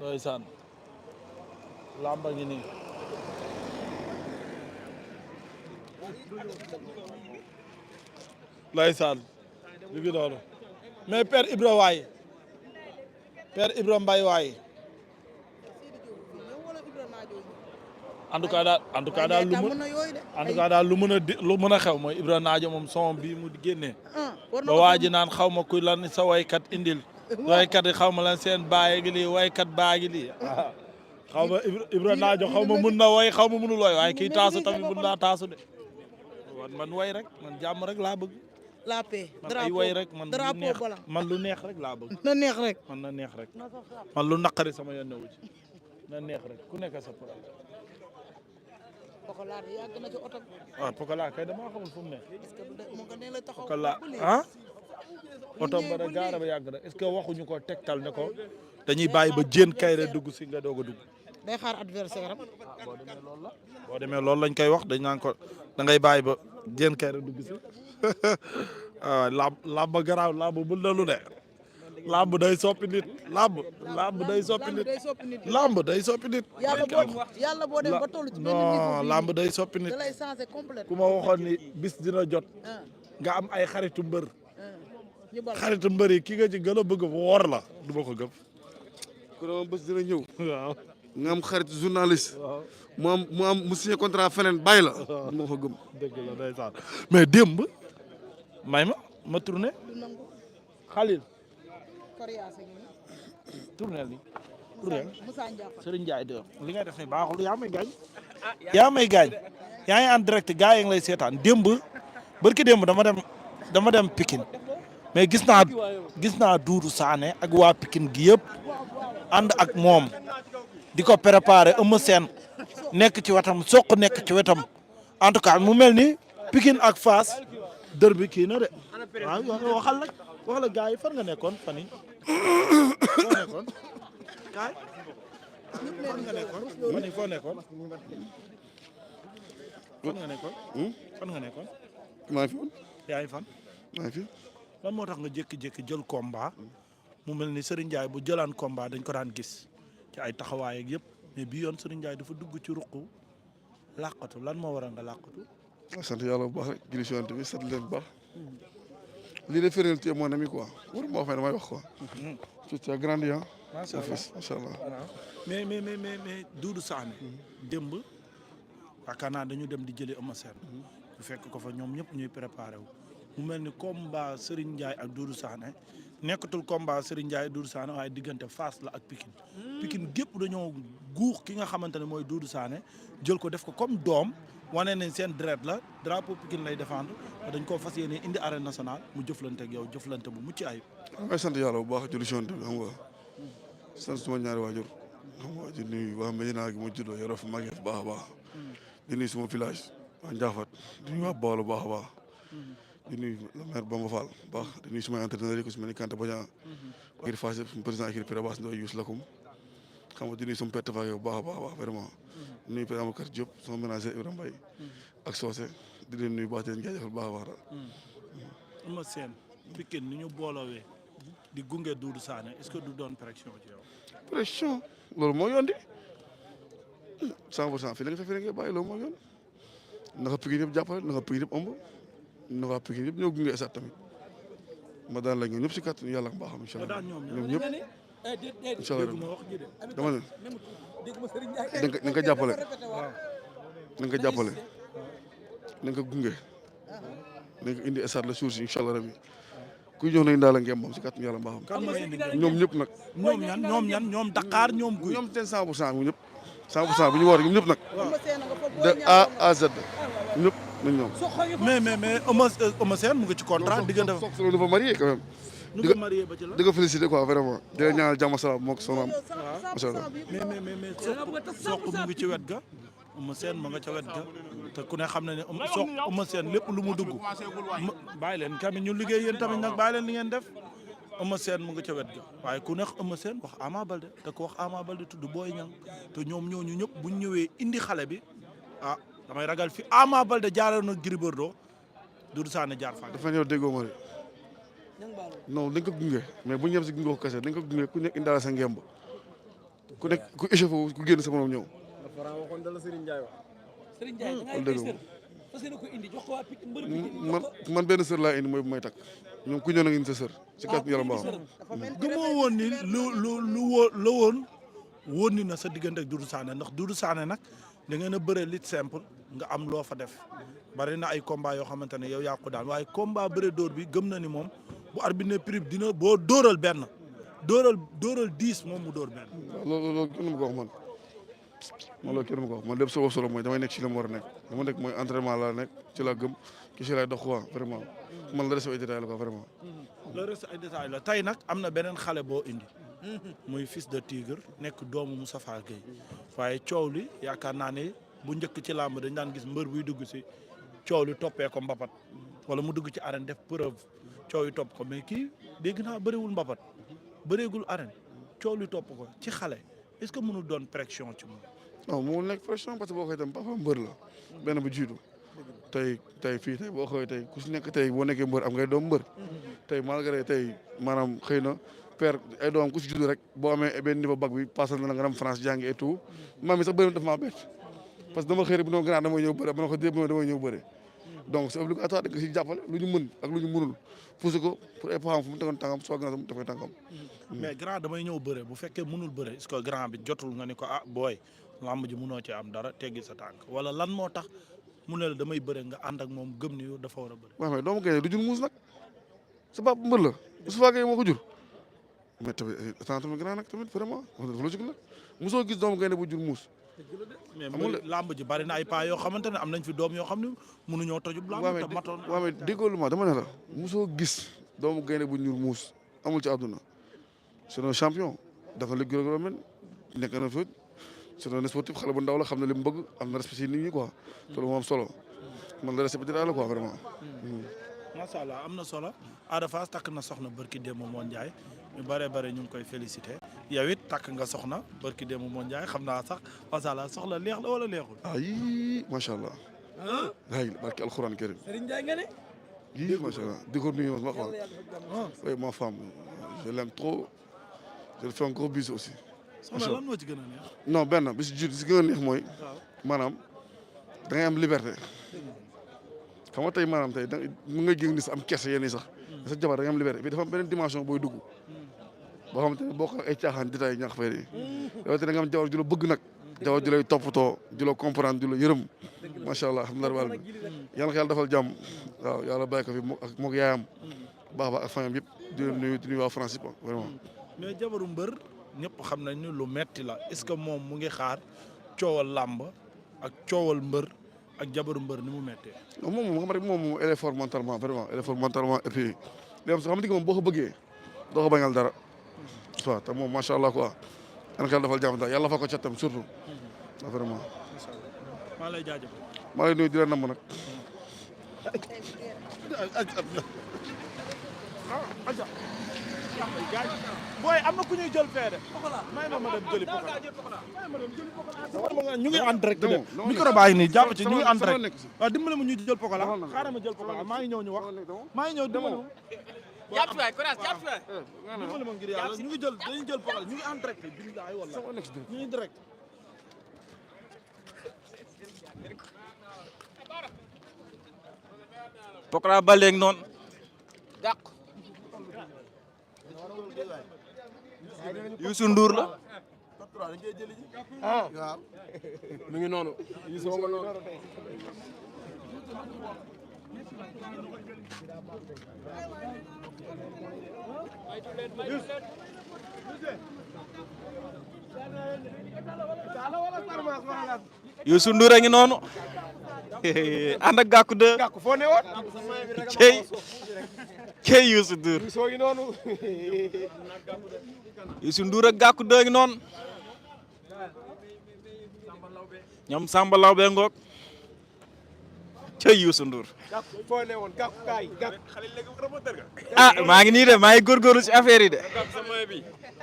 ndeysaan lamba ngi nii ndeysaan ñu ngi noonu mais Père Ibra waay Père Ibra Mbaye waay en tout cas daal lu mën a lu mën a xew mooy Ibra Naajo moom son bii mu génnee ba waa ji naan xaw ma kuy lan sa waykat indil waykat yi xaw ma lan seen baay gi lii waykat baa gi lii xaw ma Ibra Naajo xaw ma mun na way xaw ma munul way waaye kii taasu tamit mun naa taasu de man way rek man jàmm rek laa bëgg. la paix man ay way rek man lu neex rek laa bëgg. na neex rek man na neex rek man lu naqari sama yoon newu ci na neex rek ku nekk sa problème. Pokola yàgg na ci oto bi. waaw Pokola kay damaa xamul fu mu ne. est-ce que mu nga ne la taxaw Pokola ah. oto ba da gaara ba yàgg na est-ce que waxuñu ko tegtal ne ko dañuy bàyyi ba Diène Kaïré dugg si nga doog a dugg. day xaar adversaire am. boo demee loolu la. boo demee loolu lañ koy wax dañ naan ko da ngay bàyyi ba Diène Kaïré dugg si waaw làmb garaaw làmb mën na lu ne. làmb day soppi nit làmb day soppi nit làmb day soppi nit. yàlla boo dem ba toll ci benn non làmb day soppi nit. da lay changer complètement. ku ma waxoon ni bis dina jot. nga am ay xaritu mbër. xaritu mbër yi ki nga ci gën a bëgg woor la du ma ko gëm. ku ne bés dina ñëw. waaw nga am xarit journaliste. mu am mu signé contrat feneen bàyyi la. du ma ko gëm. dëgg la ndeysaan mais démb may ma tourné Khalil. tournel ni Serigne Ndiaye de li ngay def ni baaxul yaa may gaañ yaa ngi en direct gars yi ngi lay seetaan démb barki démb dama dem Pikine mais gis naa Doudou Sané ak waa Pikine gi yëpp ànd ak moom di ko préparer Eumeu Sène nekk ci wetam Sokh nekk ci wetam en tout cas mu mel ni Pikine ak Fass dër bi kii na de waaw wax la gars yi fan nga nekkoon fan yi foo nekkoon kaay fan nga nekkoon fan yi foo nekkoon fan nga nekkoon maa ngi fi. yaa ngi fan maa ngi fi. lan moo tax nga jékki-jékki jël combat mu mel ni Serigne Ndiaye bu jëlaan combat dañ ko daan gis ci ay taxawaay ak yëpp mais bii yoon Serigne Ndiaye dafa dugg ci ruqu làqatu lan moo waral nga làqatu. sant yàlla bu baax rek julli si wante bi sant leen bu baax. lii de firndeel ci mon ami quoi war moo fay damay wax quoi. tu as grandi ah. macha allah mais Doudou Sané. démb yaakaar naa dañu dem di jëli Eumeu Sène. bu fekk ko fa ñoom ñëpp ñuy préparé wu. mu mel ni combat Serigne Ndiaye ak Doudou Sané nekkatul combat Serigne Ndiaye Doudou Sané waaye diggante Fass la ak Pikine. Pikine gépp dañoo guux ki nga xamante ne mooy Doudou Sané jël ko def ko comme doom. wane nañ seen deret la drapeau Pikine lay défendre dañ koo fas yéene indi arène nationale mu jëflante ak yow jëflante bu mucc ayib. may sant yàlla bu baax julli si wante bi xam nga sant suma ñaari waajur xam nga di nuyu waa Medina gi ma juddoo yoroo fa màggee bu baax a baax di nuyu suma village waa Ndiaffate di nuyu waa Bawol bu baax a baax di nuyu le maire Bamba Fall bu baax di nuyu sumay entraîneurs yi ko su mel ni Kanté Badian ngir Fass suñu président équipe Pirabas Ndoye Youssou Lakoum xam nga di nuyu suma perte fa yow bu baax a baax vraiment di nuyu Père Amadou Diop sama ménager Ibrahima Mbaye ak Socé di leen nuyu baax di leen jaajëfal baax a baax daal. Eumeu Sène Pikine ni ñu boolowee di gunge Doudou Sané est-ce que du doon pression ci yow. pression loolu moo yoon di 100% fii la nga fekk ngay bàyyi loolu moo yoon naka Pikine yëpp jàppale naka Pikine yëpp ëmb naka Pikine yëpp ñoo gunge esaat tamit ma daan la ñoom ñëpp si kàttanu yàlla ak baaxam incha allah ñoom ñëpp incha allah dama ne na nga ko jàppale na nga ko jàppale na nga ko gunge na nga ko indi esaat la suur si incha allah rabi kuy jox nañ daal la ngeen moom si kàttanu yàlla baaxam ñoom ñëpp nag. ñoom Dakar ñoom Guy. ñoom seen 100% bu ñëpp 100% bu ñu war ñoom ñëpp nag de A à Z ñëpp nañ ñoom. mais Eumeu Sène mu ngi ci contrat diggante. Sox dafa marié quand même. nu ko marié ba ci la. di ko félicité quoi vraiment di leen ñaanal jàmm salaam moo ko soxnaam. macha allah mais Sokh mu ngi ci wet ga. Eumeu Sène ma nga ca wet ga te ku ne xam na ne Eumeu Sène lépp lu mu dugg bàyyi leen tamit ñu liggéey yéen tamit nag bàyyi leen li ngeen def Eumeu Sène mu nga ca wet ga waaye ku ne Eumeu Sène wax Ama Baldé te ko wax Ama Baldé tudd Boy Niang te ñoom ñooñu ñëpp buñ ñëwee indi xale bi ah damay ragal fi Ama Baldé jaaroon na Gris Bordeaux Doudou Sané jaar fa. dafa ñëw déggoo ma de non dañ ko gunge mais bu ñu yem si gunge ko kese dañ ko gunge ku nekk indaale sa ngemb ku nekk ku échauffé ku génn sa morom ñëw. man benn sër laa indi mooy bu may takk ñoom ku ñëw na indi sa sër si kat yàlla mbaax. gëmoo woon ni lu woon ni na sa diggante ak Doudou Sané ndax Doudou Sané nag da ngeen a bëre lit simple nga am loo fa def bari na ay combat yoo xamante ne yow yaa ko daan waaye combat bëre dóor bi gëm na ni moom bu arbitre ne prix dina boo dóoral benn dóoral 10 moom mu dóor benn. loolu kenn mu ko wax man loolu kenn mu ko wax man lépp solo mooy damay nekk ci li mu war a nekk dama nekk mooy entraînement laa nekk ci laa gëm ci lay dox quoi vraiment man la des ay détails la quoi vraiment. le reste ay détails la tey nag am na beneen xale boo indi muy fils de Tigre nekk doomu Moustapha Gueye waaye coow li yaakaar naa ne bu njëkk ci làmb dañ daan gis mbër buy dugg si coow li toppee ko mbapat wala mu dugg ci arène def preuve coow li topp ko mais kii dégg naa bëriwul mbapat bëreegul arène coow li topp ko ci xale est-ce que mënul doon pression ci moom. non mënul nekk pression parce que boo xoolee itam papa mbër la benn bu jiitu tey fii tey boo xoolee tey ku si nekk tey boo nekkee mbër am ngay doom mbër tey malgré tey maanaam xëy na père ay doom ku si judd rek boo amee benn niveau bac bi passé na nga dem France jàngi et tout maam mi sax bëri daf maa bett parce que dama xëy rek bu doon gannaaw damay ñëw bëre ba ko démb damay ñëw bëre donc c'est obligatoire da nga si jàppale lu ñu mën ak lu ñu mënul poussé ko pour ay paxam fu mu tegoon tànkam soit grand mu dafay tànkam. mais grand damay ñëw bëre bu fekkee mënul bëre est-ce que grand bi jotul nga ni ko booy lamb ji mënoo ci am dara teggi sa tànk wala lan moo tax mu ne la damay bëre nga ànd ak moom gëm ni dafa war a bëre. waaw mais doomu gaynde du jur muus nag sa bab mbër la Moustapha Gueye moo ko jur mais tamit attends tamit grand nag tamit vraiment dafa logique la mosoo gis doomu gaynde bu jur muus. mais lamb ji bari na ay paa yoo xamante ne am nañ fi doom yoo xam ne mënuñoo tojub lamb te matoon. waaw mais déggoo lu ma dama ne la mosoo gis doomu gaynde bu ñuul muus amul ci àdduna c'est un champion dafa liggéey rek nekk na fa c'est un sportif xale bu ndaw la xam ne li mu bëgg am na respect ci nit ñi quoi te lu mu am solo man la respecté daal la quoi vraiment. macha allah am na solo Ada Fass takk na soxna barki démb moo Ndiaye ñu bare ñu ngi koy félicité yow it takk nga soxna barki démb moo Ndiaye xam naa sax macha allah soxla leex la wala leexul. ay macha allah. ay barki alxuraan karim. Serigne Ndiaye nga ne. yii macha allah di ko nuyu ma xool. oui ma femme je l'aime trop je lui fais un gros bisou aussi. soxna lan moo ci gën a neex. non benn bi si jiitu si gën a neex mooy. maanaam da ngay am liberté. xam nga tey maanaam tey da nga gis ni am kersa yenn yi sax. sa jabar da nga am liberté bi dafa am beneen dimension booy dugg. boo xamante ne boo ko ay caaxaan détail ñàkk fay yi. yow te da nga am jabar ju la bëgg nag. jabar ju lay toppatoo ju la comprendre ju la yërëm. macha allah alhamdulilah rabbil yàlla na ko yàlla defal jàmm. waaw yàlla bàyyi ko fi moog yaayam. baax ak famille yëpp di leen nuyu di nuyu waa France yëpp vraiment. mais jabaru mbër ñëpp xam nañ ni lu metti la est-ce que moom mu ngi xaar coowal làmb ak coowal mbër ak jabaru mbër ni mu méttee. non moom xam rek moom elle est fort mentalement vraiment elle est fort mentalement et puis li am sax xam nga moom boo ko bëggee doo ko bañal dara. waaw te moom macha allah quoi. yàlla na ko defal jàmm daal yàlla fa ko ca tam surtout. vraiment. maa lay jaajëfal. maa lay nuyu di la namm nag. booy am na ku ñuy jël fee de. may ma dem jëli Pokola. ñu ngi en direct de. micro baa ngi nii jàpp ci ñu ngi en direct. waaw dimbale ma ñu jël Pokola xaaral ma jël Pokola maa ngi ñëw ñu wax maa ngi ñëw dimbale ma. jàpp waay courage jàpp waay. dimbale ma ngir yàlla ñu ngi jël dañuy jël Pokola ñu ngi en direct billahi wallahi ñu ngi direct. Pokola ba léegi noonu. dàq. Youssou Ndour la. waaw mi ngi noonu. Youssou nga noonu. Youssou Ndour a ngi noonu. ànd ak Gàkku de. Gàkku foo ne woon. cey Youssou Ndour. Youssou ngi noonu. Youssou Ndour ak Gàkku de ngi noonu. ñoom Samba Lawbe ngoog. cey Youssou Ndour. Gàkku foo ne woon Gàkku kaay Gàkku. maa ngi nii de maa ngi góorgóorlu ci affaire yi de.